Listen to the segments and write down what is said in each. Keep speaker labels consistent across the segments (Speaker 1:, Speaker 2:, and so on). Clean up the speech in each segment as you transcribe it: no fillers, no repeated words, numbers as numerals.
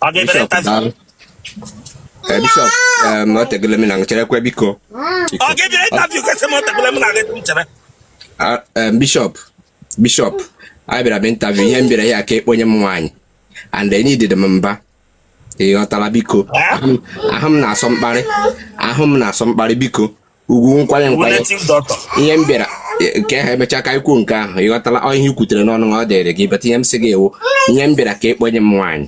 Speaker 1: Ọ ga-ebere
Speaker 2: Bishop,
Speaker 1: interview?
Speaker 2: Daalụ. Bishop, ọ tegele m na ncherekwe, biko. Biko.
Speaker 1: Ọ ga-ebere interview kesị m otegbele m na gị m chere.
Speaker 2: Ah, Bishop, Bishop, anyị bịara m interview, ihe m bịara ya ka ịkpọnye m nwaanyị and I needed m mba, ị ghọtara? Biko.
Speaker 1: Eh?
Speaker 2: Ahụ m na-asọ mkparị, ahụ m na-asọ mkparị, biko, ugwu nkwanye
Speaker 1: Wu
Speaker 2: nkwanye.
Speaker 1: Native doctor.
Speaker 2: Ihe m bịara nke ha emechaa ka anyị kwuo nke ahụ, ị ghọtala? Ọ ihe i kwutere n'ọnụ ọ dịrị gị, but ihe m sị gị ewu, ihe m bịara ka ịkpọnye m nwaanyị,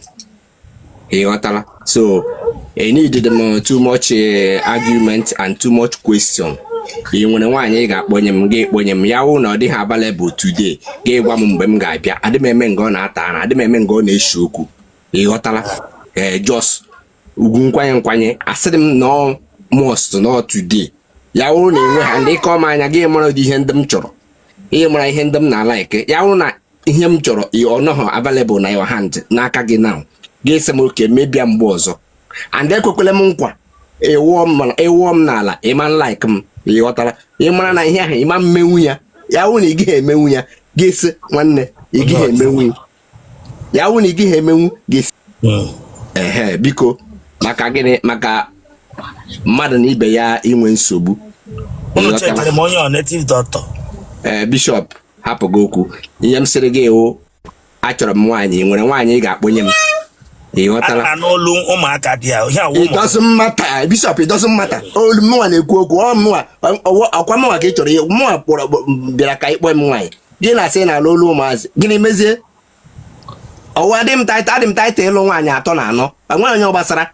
Speaker 2: ị ghọtala? So I needed m too much argument and too much question. Ị nwere nwaanyị ị ga-akpọnye m, ga-ekponye m ya wụ na ọ dịghị available today, ga-egwa m mgbe m ga-abịa. Adị m eme nga ọ na-ata ara, adị m eme nga ọ na-eshi okwu, ị ghọtala? Ee, just ugwu nkwanye nkwanye, asịrị m na ọ must not today. Ya wụrụ na enwe ha ndị kọọ m anya, gị mara ụdị ihe ndị m chọrọ, ihe mara ihe ndị m na-alike. Ya wụrụ na ihe m chọrọ ọ nọghọ available na your hand, n'aka gị now, gị sị m oke mebia mgbe ọzọ. And ekwekwele m nkwa ịwụọ m n'ala, ịma like m, ị ghọtara? Ị mara na ihe ahụ ịma mmenwu ya. Ya wụ na ị gaghị emenwu ya, gị sị, "Nwanne, ị gaghị emenwu ya." Ya wụ na ị gaghị emenwu, gị sị. Ehe, biko, maka gịnị? Maka mmadụ na ibe ya inwe nsogbu.
Speaker 1: Unu
Speaker 2: Ị ghọtara?
Speaker 1: Chetara m onye ọ native doctor.
Speaker 2: Ee, Bishop, hapụ gị okwu. Ihe m sịrị gị wụ, achọrọ m nwaanyị. Ị nwere nwaanyị ị ga-akpọnye m, ị
Speaker 1: Ana
Speaker 2: ghọtara?
Speaker 1: m anụ olu ụmụaka dị ya ihe awụ
Speaker 2: It
Speaker 1: ụmụ.
Speaker 2: Doesn't matter, Bishop, it doesn't matter. Olu mụnwa na-ekwu okwu, ọ mụnwa, ọkwa mụnwa ka ị chọrọ ihe. Mụnwa kpọrọ bịara ka ịkpọ m nwaanyị, gị na-asị na ala olu ụmụazị. Gịnị mezie? Ọwụ adị m taịta, adị m taịta ịlụ nwaanyị atọ na anọ, enweghị onye ọ gbasara.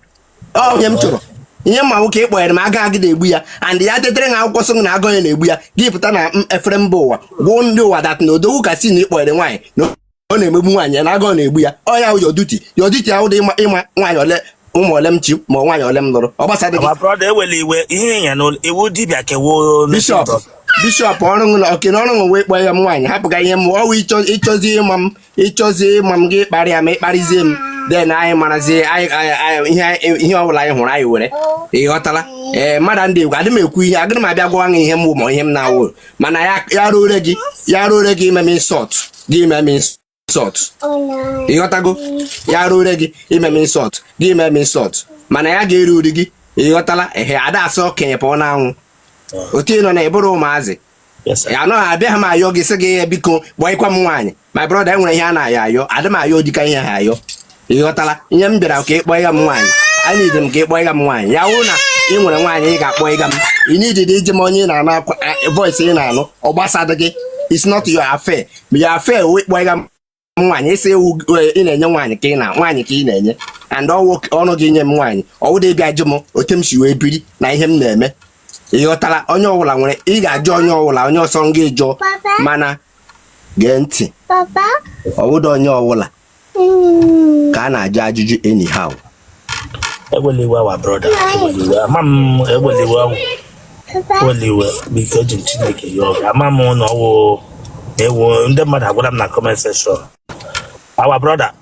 Speaker 2: Ọ ihe m chọrọ, ihe mma nwoke ịkpọnyere m, aga agị na-egbu ya, and ya detere na akwụkwọ sọ na agụ ya na-egbu ya. Gị pụta na efere mba ụwa gwuo ndị ụwa that na odogwu ka si na ịkpọnyere nwaanyị na ọ na-emegbu nwaanyị ya, na agụụ na-egbu ya. Ọ ya wụ your duty. Your duty ahụ dị ịma nwaanyị ole, ụmụ ole m chi, ma nwaanyị ole m lụrụ, ọ gbasadị gị.
Speaker 1: My brother, ewela iwe. Ihe ya na iwu dibịa kewo.
Speaker 2: Bishop, Bishop, ọrụ na oke na ọrụ nwe ịkpọ ya m nwaanyị, hapụga ihe m ọwụ. Ịchọzi ịma m, ịchọzi ịma m, gị kparịa m, ịkparịzie m, then anyị marazie ihe ọbụla anyị hụrụ anyị were, ị ghọtala? Ee, mmadụ ndị egwu adị m ekwu ihe agịrị m abịa gwa gị ihe m wụ ma ihe m na-awụ, mana ya ruore gị, ya ruore gị ime m insult, gị ime m insult, ịghọtago? Ya ruore gị ime m insult, gị ime m insult, mana ya ga-eri uri gị, ịghọtala? Ehe, ada asị okenye pụọ n'anwụ otu ị nọ na ịbụrụ ụmụazị.
Speaker 1: Yes, sir.
Speaker 2: Ya anọghị abịaghị m ayọ gị sị gị, "Biko, gbanyekwa m nwaanyị." My brother, enwere ihe a na-ayọ ayọ, adị m ayọ dịka ihe ha ayọ, ịghọtala? Ihe m bịara ka ịkpọ ịga m nwaanyị, anyị nidiri m ka ịkpọ ịga m nwaanyị. Ya wụ na ị nwere nwaanyị ị ga-akpọ ịga m, ị nidiri iji m onye ị na-anụ akwa voice ị na-anụ, ọ gbasadị gị. It's not your affair. Your affair wụ ịkpọ ịga m nwaanyị. Ịsị ewu ị na-enye nwaanyị ka ị na nwaanyị ka ị na-enye, and ọwụ ọnụ gị nye m nwaanyị, ọwụ dị ịbịa jụ m otu m si wee biri na ihe m na-eme, ị ghọtara? Onye ọbụla nwere, ị ga-ajụ onye ọbụla, onye ọsọ gị jụọ, mana gee ntị.
Speaker 3: Papa.
Speaker 2: Ọwụdụ onye ọbụla ka a na-ajụ ajụjụ anyhow.
Speaker 1: Ewela iwe, our brother, ewela iwe. Ama m, ewela iwe, ewela iwe, biko. Eji m Chineke ya ọgụ. Ama m na ọwụ ewu ndị mmadụ agwara m na comment section. Our brother,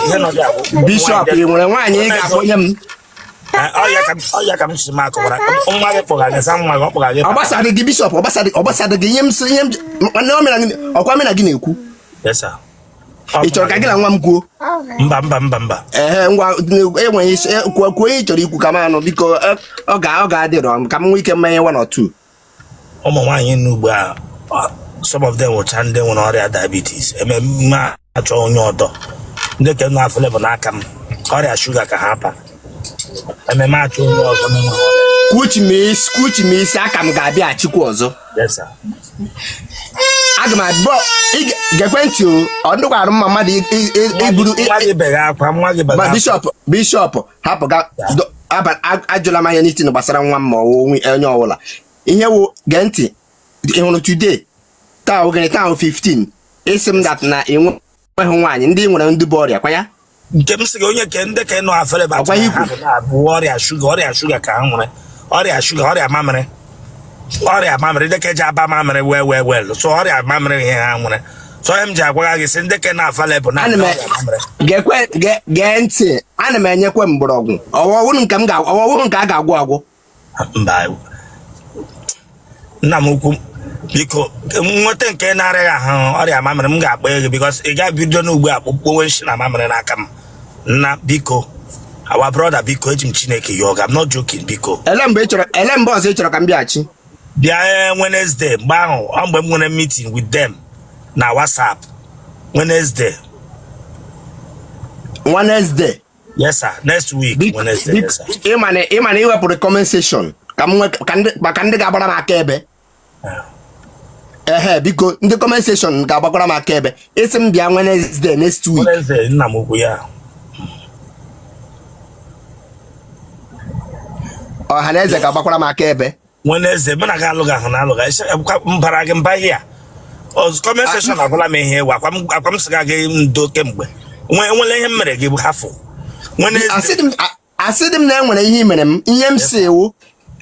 Speaker 1: ihe nọ dị agwụ.
Speaker 2: Bishop, ị nwere nwaanyị ị ga-akpọnye m?
Speaker 1: Ọ ya ka m si m akọwara nwa gị kpọga gị sa nwa gị ọ kpọga gị.
Speaker 2: Ọ gbasadị gị, Bishop, ọ gbasadị, ọ gbasadị gị. Ihe m sị, ihe m nwanne, ọ mere gị ọkwa mụ na gị na-ekwu.
Speaker 1: Yes, sir.
Speaker 2: Ị chọrọ ka gị na nwa m kwuo?
Speaker 1: Mba, mba, mba, mba.
Speaker 2: Ehe, ngwa, enweghị isi kwuo, kwuo ihe ị chọrọ ikwu ka m anụ, biko. Ọ ga-adịrọ m ka m nwee ike mmanye one or two.
Speaker 1: Ụmụ nwaanyị n'ugbo a, some of them wụcha ndị nwere ọrịa diabetes. Eme m achọ onye ọdọ ndị ke nọ afụle bụ n'aka m ọrịa shuga ka ha pa ememe achọ onye ọzọ na-enweghị ọrịa.
Speaker 2: Kwuchi m isi, kwuchi m isi, aka m ga-abịaghachikwa ọzọ.
Speaker 1: Yes, sir.
Speaker 2: Aga m abịa gekwe ntị o. Ọ ndịkwa arụ mma mmadụ iburu
Speaker 1: Nwa gị bere akwa, nwa gị bere
Speaker 2: Ma
Speaker 1: akwa.
Speaker 2: Bishop, Bishop, hapụ ga ajụla m anya n'isi gbasara nwa m ma ọ wụ onye ọbụla. Ihe wụ, gee ntị, ị hụrụ today, taa wụ gịnị? Taa wụ 15. Isi m that na ị nweghị nwaanyị, ndị nwere ndị bụ ọrịa kwa ya.
Speaker 1: Nke m sị gị, onye ke ndị ka nọ afere bụ
Speaker 2: Ọkwa ihe
Speaker 1: ha bụ na-abụ ọrịa shuga, ọrịa shuga ka ha nwere, ọrịa shuga, ọrịa mamịrị, ọrịa mamịrị, ndị ka eji aba mamịrị wee wee wee so ọrịa mamịrị ihe ha nwere. So onye m ji agwa gị sị ndị ka na afele bụ na
Speaker 2: Ana m
Speaker 1: ọrịa mamịrị.
Speaker 2: Gekwe, gee ntị, ana m enyekwe mgbọrọgwụ ọwọwụ nke m ga ọwọwụ nke a ga-agwụ agwụ.
Speaker 1: Mba, nna m ukwu, biko, nweta nke na-arịaghị ahụ ọrịa mamịrị, m ga-akpọ ego, because ị ga-bido n'ugbu a kpokpowe nshi na mamịrị n'aka m, nna, biko. Our brother, biko, eji m Chineke yọọ gị. I'm not joking, biko.
Speaker 2: Ele mgbe ị chọrọ, ele mgbe ọzọ ị chọrọ ka m bịaghachi?
Speaker 1: Bịa Wednesday mgbe ahụ, ọ mgbe m nwere meeting with them na WhatsApp Wednesday.
Speaker 2: Wednesday?
Speaker 1: Yes sir, next week Wednesday. Yes sir.
Speaker 2: Ịma na ị wepụrụ comment section ka m nwe ka ndị maka ndị ga-agbara m aka ebe. Ehe, biko, ndị comment section ga-agbakwara m aka ebe. Ị sị m bịa Wednesday next week?
Speaker 1: Wednesday, nna m ukwu ya.
Speaker 2: Ọha na eze ga-agbakwara m aka ebe.
Speaker 1: Wednesday, mụ na gị alụghị ahụ na alụghị m bara gị mba ihe a ọzọ comment section agwala m ihe ewu akwa m sịga gị ndo kemgbe nwere ihe m mere gị bụ hafụ Wednesday.
Speaker 2: Asịdị m na enwere ihe i mere m. Ihe m sị wụ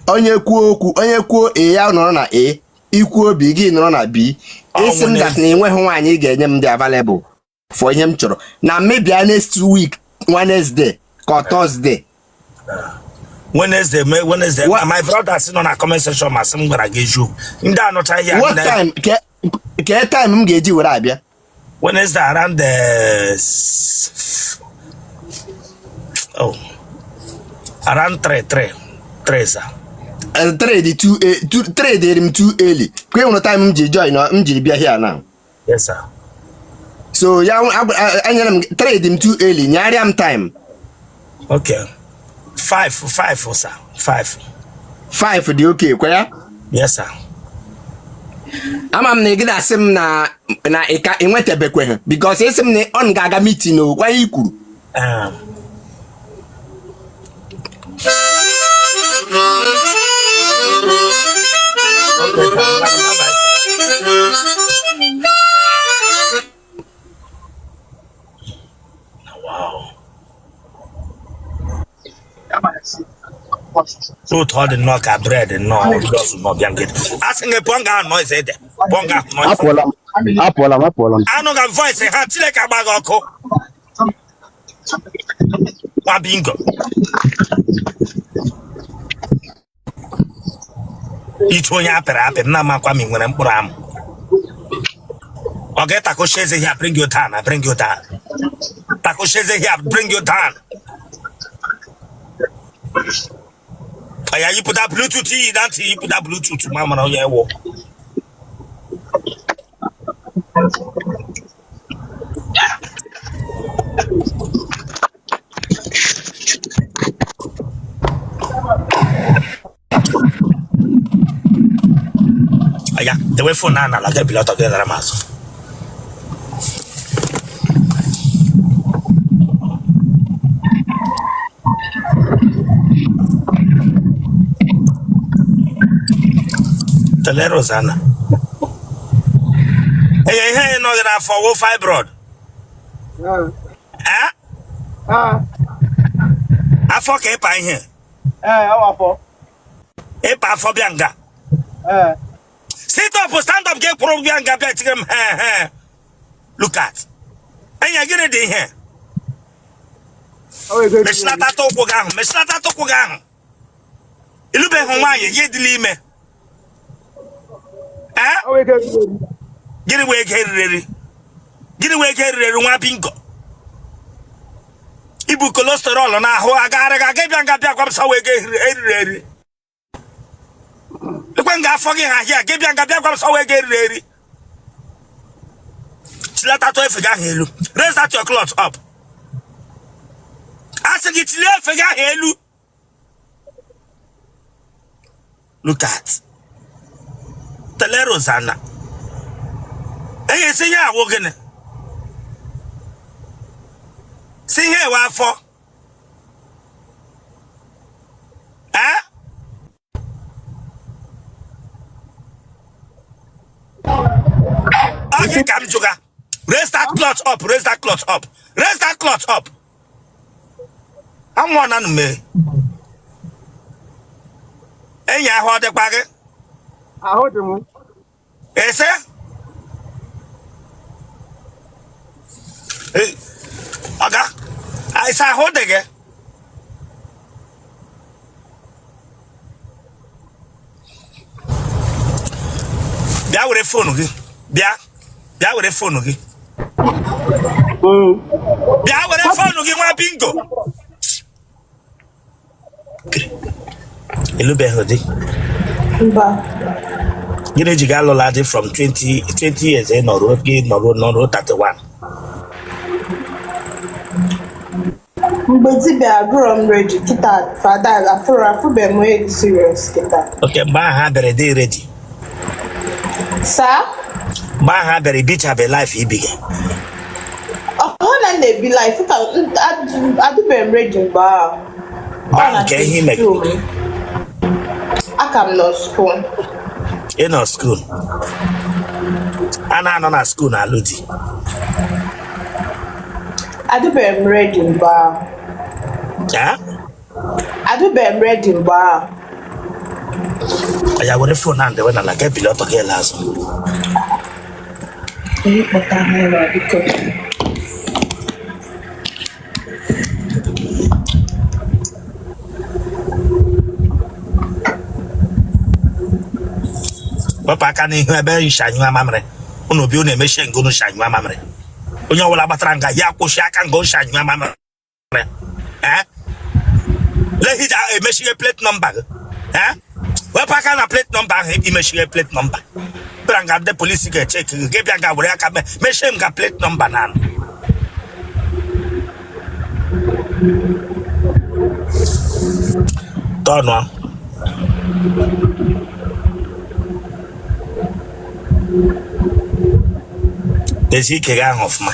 Speaker 2: onye kwuo okwu, onye kwuo A ya nọrọ na A, i kwuo B gị nọrọ na B. Ị sị m that na enweghị nwaanyị ị ga-enye m dị available for ihe m chọrọ na m bịa next week Wednesday ka Thursday.
Speaker 1: Wednesday, Wednesday. My brother sị nọ na comment section ma sị m gwara gị eziokwu ndị anụcha ihe.
Speaker 2: What time ke time m ga-eji were abịa?
Speaker 1: Wednesday around the oh around 3 3 3 sir.
Speaker 2: 3 dị too 3 dịrị m too early. Ka e nwere time m ji join m jiri bịa here now.
Speaker 1: Yes sir.
Speaker 2: So ya enyere m 3 dị m too early, nyarịa m time.
Speaker 1: Okay. 5 5 sir. 5.
Speaker 2: 5 dị okay kwa ya?
Speaker 1: Yes sir.
Speaker 2: Ama m na ị gị asị m na na ị ka enwetabekweghị because ị sị m na ọ ga-aga meeting o kwa ihe i kwuru.
Speaker 1: Okay, sir. Bye-bye. Wow. Otu ọ dị nnọọ ka bread nnọọ just nọ bịa nkịtị a sị gị pụọ nga noise dị pụọ nga noise.
Speaker 3: Apụọla m, apụọla m, apụọla m.
Speaker 1: Anụ ga voice ha Chineke agba gị ọkụ nwa bingo iche onye apịrị apị m na-amakwa m ị nwere mkpụrụ amụ ọ ga-etakochi eze here bring you down, I bring you down, takochi eze here bring you down. Ya yipụta bluetooth iyi na ntị yipụta bluetooth ma mara onye wụ aya dewe phone a n'ala gị bilọtọ gị dara m azụ. Tele Rosanna. Ee, ihe nọ gị n'afọ wụ fibroid. Ee? Afọ ka ịpa ihe.
Speaker 4: Ee, ọ afọ.
Speaker 1: Ịpa afọ bịa nga.
Speaker 4: Ee.
Speaker 1: Sit up, stand up, gị kwụrụ bịa nga bịa tinye m he he. Look at. Enye gịnị dị ihe? Mechinata ụkwụ gị ahụ, mechinata ụkwụ gị ahụ. Ị lụbeghị nwaanyị gị edila ime. Ee? Gịnị wee ego eriri eri? Gịnị wee ego eriri eri nwa bingo? I bu cholesterol n'ahụ agagharị gị aga bịa nga bịa gwa m sọ wee ego eriri eri. Ekwe nga afọ gị ha ahịa gị bịa nga bịa gwa m sọ wee ego eriri eri. Chilatatụ efe gị ahụ elu. Raise that your cloth up. A sị gị chilie efe gị ahụ elu. Look at. Tele Rosanna. Enye sị ihe awụ gịnị? Sị ihe ewe afọ. Eh? Ọ gị ka m jụga. Raise that cloth up, raise that cloth up, raise that cloth up. Anwụ na mee. Enyi ahụ ọ dịkwa gị?
Speaker 4: Ahụ dị m.
Speaker 1: Ese? Ọga, ese ahụ dị gị? Bịa were phone gị. Bịa. Bịa were phone gị. Bịa were phone gị nwa bingo. Ị lụbeghị di?
Speaker 5: Mba.
Speaker 1: Gịnị ji gị alụla di from 20 20 years ị nọruo gị nọruo nọruo 31?
Speaker 5: Mgbe di bịa adịrọ m ready kịta fada afụrụ afụbeghị m onye dị serious kịta.
Speaker 1: Okay, mgbe ahụ ha bịara dị ready?
Speaker 5: Saa?
Speaker 1: Mgbe ahụ ha bịara ibichabe life ibiga?
Speaker 5: Ọ na m na-ebi life ka adịbeghị m ready mgbe ahụ.
Speaker 1: Mgbe ahụ ka ihe ime?
Speaker 5: Aka m nọ school.
Speaker 1: Ị nọ school? A na-anọ na school na alụ di?
Speaker 5: Adịbeghị m ready mgbe ahụ.
Speaker 1: Ya?
Speaker 5: Adịbeghị m ready mgbe ahụ.
Speaker 1: Ya were phone ahụ dewe n'ala ka ebili ọtọ gị ele azụ.
Speaker 5: Onye kpọta ha ebe a biko.
Speaker 1: Wepụ aka n'ihu ebe nshi anyụ mamịrị unu bi unu emechie nga unu shi anyụ mamịrị onye ọbụla gbatara nga ya kwụsị aka nga o shi anyụ mamịrị ee lehija emechighe plate number gị ee wepụ aka na plate number ahụ imechighe plate number bịara nga ndị polisi ga-eche gị gị bịa nga were aka mechie m ga plate number na tọnụ. Dezie ike gị ahụ ọfụma,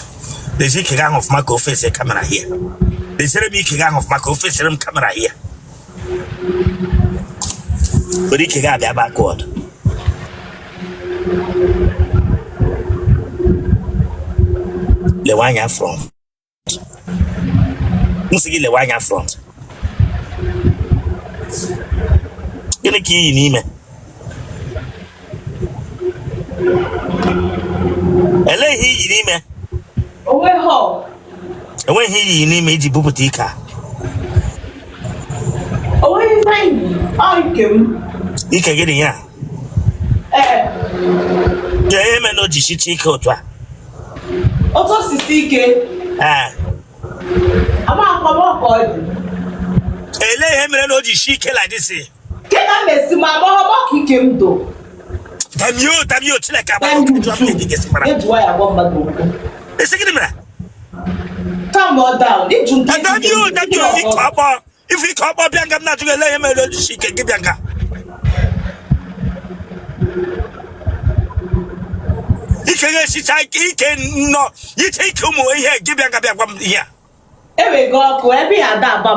Speaker 1: dezie ike gị ahụ ọfụma ka o fesi camera hia. Deziere m ike gị ahụ ọfụma ka o fesiri m camera hia. Were ike gị abịa backward. Lewe anya front. M sị gị lewe anya front. Gịnị ka i yi n'ime? Elee ihe i yi n'ime? Enweghị ihe i yi n'ime iji bupụta ike a. Ike gịnị ya? Ka ihe mere na o ji sicha ike otu a?
Speaker 5: Otu o si sie ike.
Speaker 1: Ee.
Speaker 5: Amakwa m ka ọ dị.
Speaker 1: Elee ihe mere na o ji sie ike like this?
Speaker 5: Ke ka m esi ma agbọghọ ka ike m do.
Speaker 1: Damn you, damn you, Chineke agba ọkụ jụọ m ka ị ga-esi mara.
Speaker 5: Eji waya agwa mmadụ okwu.
Speaker 1: Ị sị gịnị mere?
Speaker 5: Calm down. Ịjụ nke
Speaker 1: Damn you, damn you, ike ọkpọ. Ife ike ọkpọ bịa nga m na-ajụ gị elee ihe mere o ji sie ike gị bịa nga. Ike ga-esicha ike ike nnọọ iche ike ụmụ ihe gị bịa nga bịa gwa m ihe a.
Speaker 5: Ewego ọkụ ebe ya ada agba.